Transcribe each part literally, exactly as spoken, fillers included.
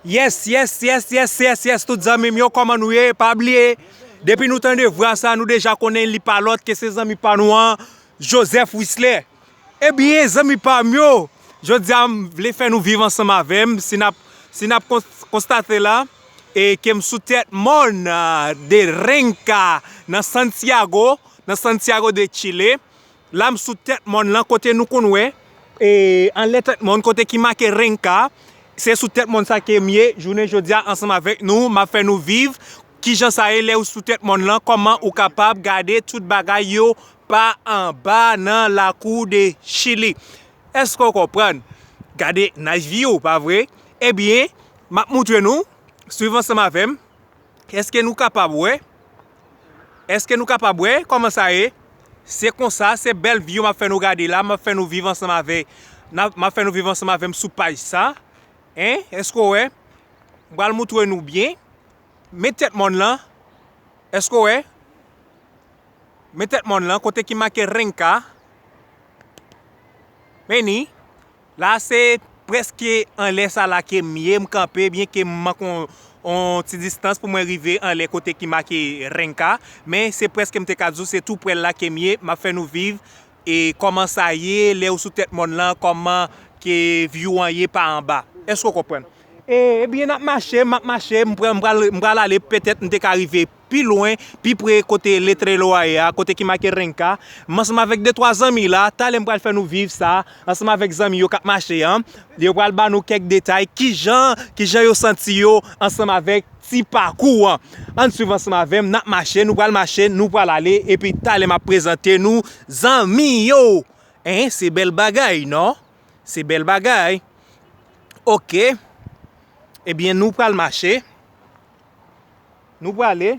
Yes, yes, yes, yes, yes, yes, tout zanmi m yo, kòman nou ye? Pa bliye, depi nou tande vwa sa, nou deja konnen li pa lòt ke se zanmi pa nou an, Joseph Wisley. Ebyen, zanmi pa m yo, jodi a m vle fè nou viv ansanm avè m, si n ap, si n ap kons-, konstate la, e ke m sou tèt mòn, ah, de Renca, nan Santiago, nan Santiago de Chile. La m sou tèt mòn lan kote nou konn wè, e, anlè tèt mòn kote ki make Renca, se sou tèt mòn sa ke m ye, jounen jodi a ansanm avèk nou, m ap fè nou viv kijan sa ye lè ou sou tèt mòn lan, kòman ou kapab gade tout bagay yo pa anba nan lakou de Chili. Èske w konprann? Gade nice view, pa vre? Ebyen, m ap moutre nou, swiv ansanm avè m. Èske nou kapab wè? Èske nou kapab wè kòman sa ye? Se konsa, se bèl view m ap fè nou gade la, m ap fè nou viv ansanm avè, n ap, m ap fè nou viv ansanm avè m sou paj sa. Hein? Èske w wè? M pral moutre nou byen. Men tèt mòn lan. Èske w wè? Men tèt mòn lan, kote ki make Renca. Men ni, la se prèske anlè sa la ke m ye, m kanpe, byen ke m manke on, on ti distans pou mwen rive anlè kote ki make Renca, men se prèske m te ka di w se tou prè l la ke m ye, m ap fè nou viv e kòman sa ye, lè ou sou tèt mòn lan, kòman ke view an ye pa anba. Èske w konprann? E, ebyen, n ap mache, m ap mache, m pral, m pral, m pral ale, petèt m te ka rive pi lwen, pi pre kote letrero a ye a, kote ki make Renca. M ansanm avèk de twa zanmi la, talè m pral fè nou viv sa, ansanm avèk zanmi yo k ap mache an. Yo pral ba nou kèk detay, kijan, kijan yo santi yo ansanm avèk ti pakou an. Ann swiv ansanm avè m, n ap mache, nou pral mache, nou pral ale, epi talè m ap prezante nou zanmi yo. Hein, se bèl bagay, non? Se bèl bagay. Oke. Ebyen, nou pral mache. Nou prale.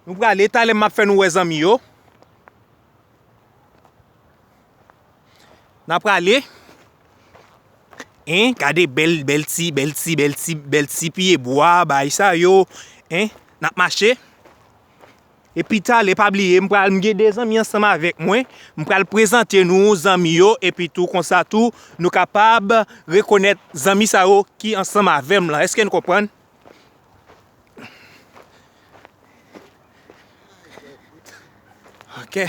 Nou prale, talè m ap fè nou wè zanmi yo. N ap prale. Hein, gade bèl, bèl ti, bèl ti, bèl ti, bèl ti pye bwa, bay sa yo. Hein, n ap mache. Epi talè, pa bliye, m pral, m gen de zanmi ansanm avèk mwen. M pral prezante nou zanmi yo, epi tou konsa tou, nou kapab rekonèt zanmi sa yo ki ansanm avè m lan. Èske n konprann? Ok.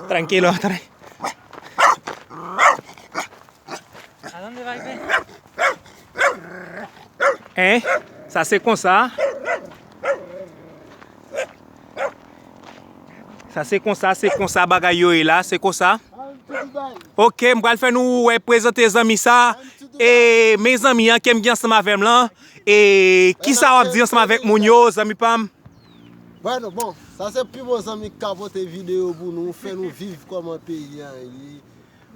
Tranquilo, tran- Hein? Sa se konsa. Sa se konsa, se konsa bagay yo ye la, se konsa. Ok, m pral fè nou wè, prezante zanmi sa. E men zanmi an ke m gen ansanm avè m lan. E kisa w ap di ansanm avèk moun yo, zanmi pa m? Bueno, bon, sa se pi bon zanmi k ka pote videyo pou nou, fè nou viv kòman peyi a ye.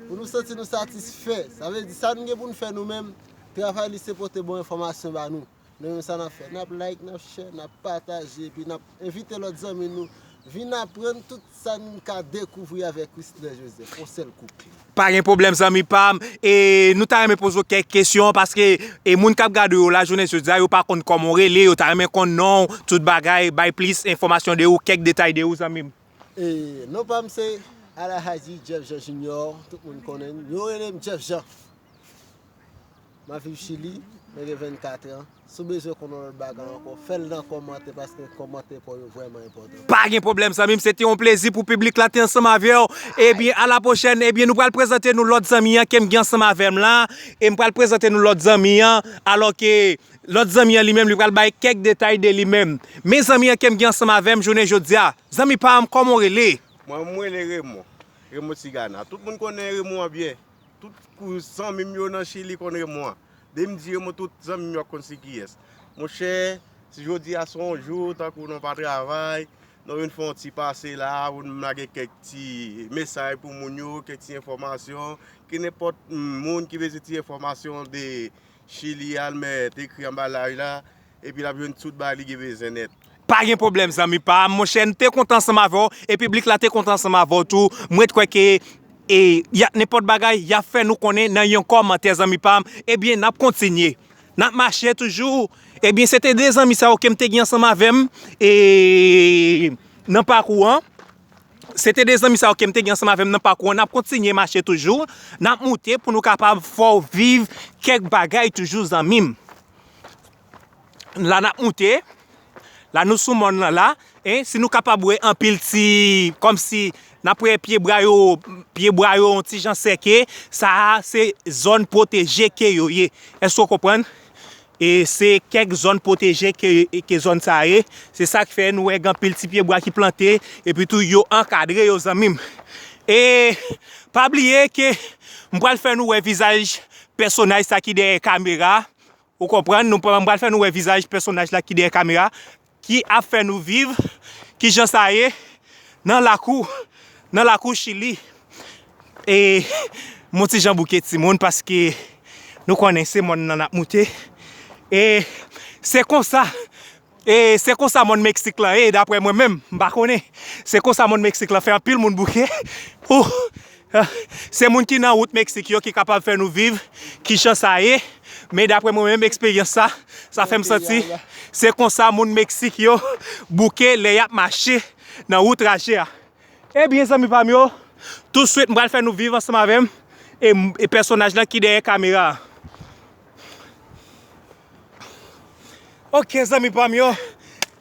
Pou nou santi nou satisfè. Sa vle di sa nou gen pou n fè nou menm, travay li se pote bon enfòmasyon ba nou. Nou menm sa n ap fè, n ap like, n ap share, n ap pataje, epi n ap envite lòt zanmi nou vin aprann tout sa n ka dekouvri avèk Christner Joseph, on sèl kou kle. Pa gen pwoblèm, zanmi pa m. E nou ta renmen poze w kèk kesyon, paske e moun k ap gade w la, jounen jodi a, yo pa konn kòman w rele, yo ta renmen konn non w, tout bagay, bay plis enfòmasyon de ou, kèk detay de ou, zanmi m. E non pa m se Alhaji Jeff Jean Junior, tout moun konnen m. Yo rele m Jeff Jean. M ap viv Chili, mwen gen vennkat an. Si w bezwen konnen yon lòt bagay ankò, fè l nan kòmantè, paske kòmantè pa w yo vrèman enpòtan. Pa gen pwoblèm, zanmi m, se te yon plezi pou piblik la te ansanm avè w. Ebyen, a la pwochèn, ebyen, nou pral prezante nou lòt zanmi an ke m gen ansanm avè m la. E m pral prezante nou lòt zanmi an, alò ke lòt zanmi an li menm, li pral bay kèk detay de li menm. Men zanmi an ke m gen ansanm avè m jounen jodi a. Zanmi pa m, kòman w rele? Mwen, mwen rele Raymond. Raymond Tigana. Tout moun konnen Raymond an byen. Tout kou zanmi m yo nan Chili konn Raymond an. Depi m di Raymond, tout zanmi m yo ap konn se kiyès. Monchè, si jodi a se yon jou, tankou nou pa travay, nou vin fè yon ti pase la, pou n lage kèk ti mesaj pou moun yo, kèk ti enfòmasyon, ke nenpòt moun ki bezwen ti enfòmasyon de Chili a, l mèt ekri anba live la, epi l ap jwenn tout bagay li gen bezwen nèt. Pa gen pwoblèm, zanmi pa m. Monchè, n te kontan ansanm avè w, e piblik la te kontan ansanm avè w tou. Mwen kwè ke, e, y a, nenpòt bagay, y ap fè nou konnen nan yon kòmantè, zanmi pa m. Ebyen, n ap kontinye. N ap mache toujou. Ebyen, se te de zanmi sa yo ke m te gen ansanm avè m. E, nan pakou an. Se te de zanmi sa yo ke m te gen ansanm avè m nan pakou an. N ap kontinye mache toujou. N ap moute pou nou kapab fè w viv kèk bagay toujou, zanmi m. La n ap moute. La nou sou mòn lan la. E si nou kapab wè anpil ti, kòmsi n ap wè pye bwa yo, pye bwa yo yon ti jan sèke. Sa a se zòn pwoteje ke yo ye. Èske w konprann? E se kèk zòn pwoteje ke, ke zòn sa ye. Se sa k fè nou wè gen anpil ti pye bwa ki plante, epi tou yo ankadre yo, zanmi m. E pa bliye ke m pral fè nou wè vizaj pèsonaj sa ki dèyè kamera. Ou konprann? Nou pral, m pral fè nou wè vizaj pèsonaj la ki dèyè kamera, ki ap fè nou viv kijan sa ye nan lakou, nan lakou Chili. E m on ti jan bouke, timoun, paske nou konnen se mòn nan n ap moute. E se konsa, e se konsa mòn Meksik lan ye, daprè mwen menm, m pa konnen. Se konsa mòn Meksik lan fè anpil moun bouke. Ou, se moun ki nan wout Meksik yo ki kapab fè nou viv kijan sa ye. Men daprè mwen menm, eksperyans sa, sa fè m santi se konsa moun Meksik yo bouke lè y ap mache nan wout traje a. Ebyen, zanmi pa m yo, tousuit m pral fè nou viv ansanm avè m e, e pèsonaj lan ki dèyè kamera a. Ok, zanmi pa m yo.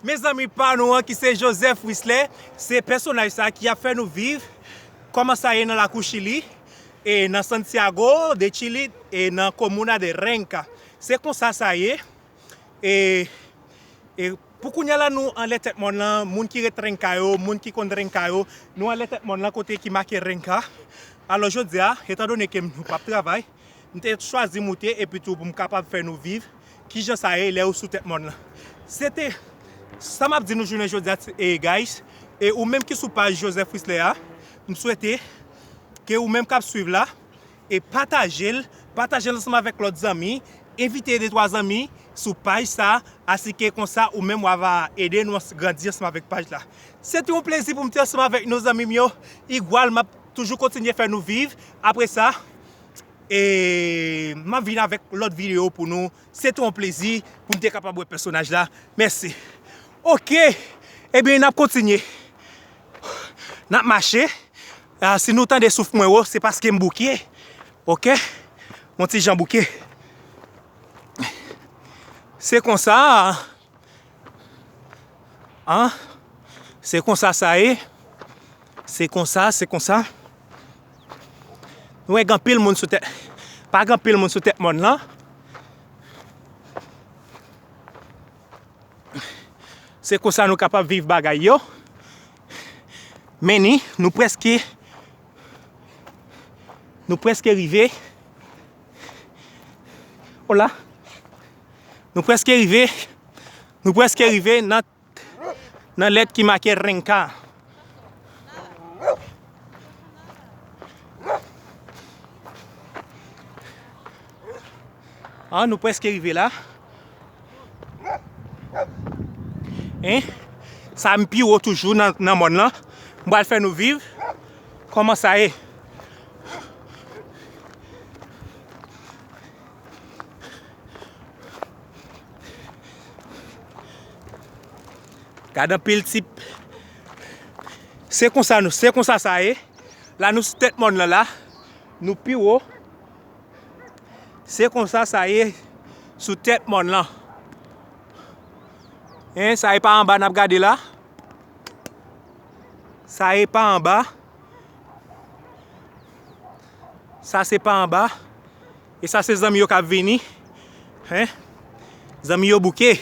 Men zanmi pa nou an ki se Joseph Wisley, se pèsonaj sa ki ap fè nou viv kòman sa ye nan lakou Chili, e nan Santiago de Chile, e nan Comuna de Renca. Se konsa sa ye. E, e pou kounye a la, nou anlè tèt mòn lan, moun ki ret Renca yo, moun ki konn Renca yo, nou anlè tèt mòn lan kote ki make Renca. Alò, jodi a, etandone ke nou p ap travay, m te chwazi moute epi tou pou m kapab fè nou viv kijan sa ye lè ou sou tèt mòn lan. Se te sa m ap di nou jounen jodi a, e, guys. E ou menm ki sou paj Joseph Wisley a, m swete ke ou menm k ap swiv la, e pataje l, pataje l ansanm avèk lòt zanmi, envite de twa zanmi sou paj sa, asike konsa ou menm w ava ede nou ans-, grandi ansanm avèk paj la. Se te yon plezi pou m te ansanm avèk nou, zanmi m yo. Igwal, m ap toujou kontinye fè nou viv. Apre sa, e, m ap vin avèk lòt videyo pou nou. Se te yon plezi pou m te kapab wè pèsonaj la. Mèsi. Ok. Ebyen, n ap kontinye. N ap mache. Ah, si nou tande souf mwen wo, se paske m bouke. Ok? Yon ti jan bouke. Se konsa. An? Se konsa sa ye. Se konsa, se konsa. Nou wè gen anpil moun sou tèt. Pa gen anpil moun sou tèt mòn lan. Se konsa nou kapab viv bagay yo. Men ni, nou prèske, nou prèske rive. Ola. Nou prèske rive. Nou prèske rive nan, nan lèt ki make Renca. Ah, nou prèske rive la. Hein? Sa m pi wo toujou nan, nan mòn lan. M pral fè nou viv kòman sa ye. Gad anpil tip. Se konsa nou, se konsa sa ye. La nou sou tèt mòn lan la. Nou pi wo. Se konsa sa ye sou tèt mòn lan. Hein, sa e pa anba n ap gade la. Sa e pa anba. Sa se pa anba. E sa se zanmi yo k ap vini. Hein? Zanmi yo bouke.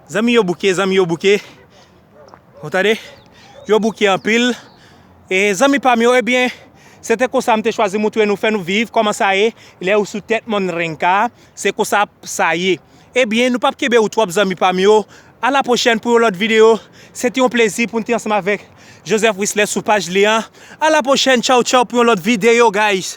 Zanmi yo bouke, zanmi yo bouke. Ou tande? Yo bouke anpil. E zanmi pa m yo, ebyen, se te konsa m te chwazi moutre nou, fè nou viv kòman sa ye lè ou sou tèt mòn Renca. Se konsa sa ye. Ebyen, nou p ap kenbe ou twòp, zanmi pa m yo. A la pwochèn pou yon lòt videyo. Se te yon plezi pou n te ansanm avèk Joseph Wisley sou paj li an. A la pwochèn, tchaw tchaw pou yon lòt videyo, guys.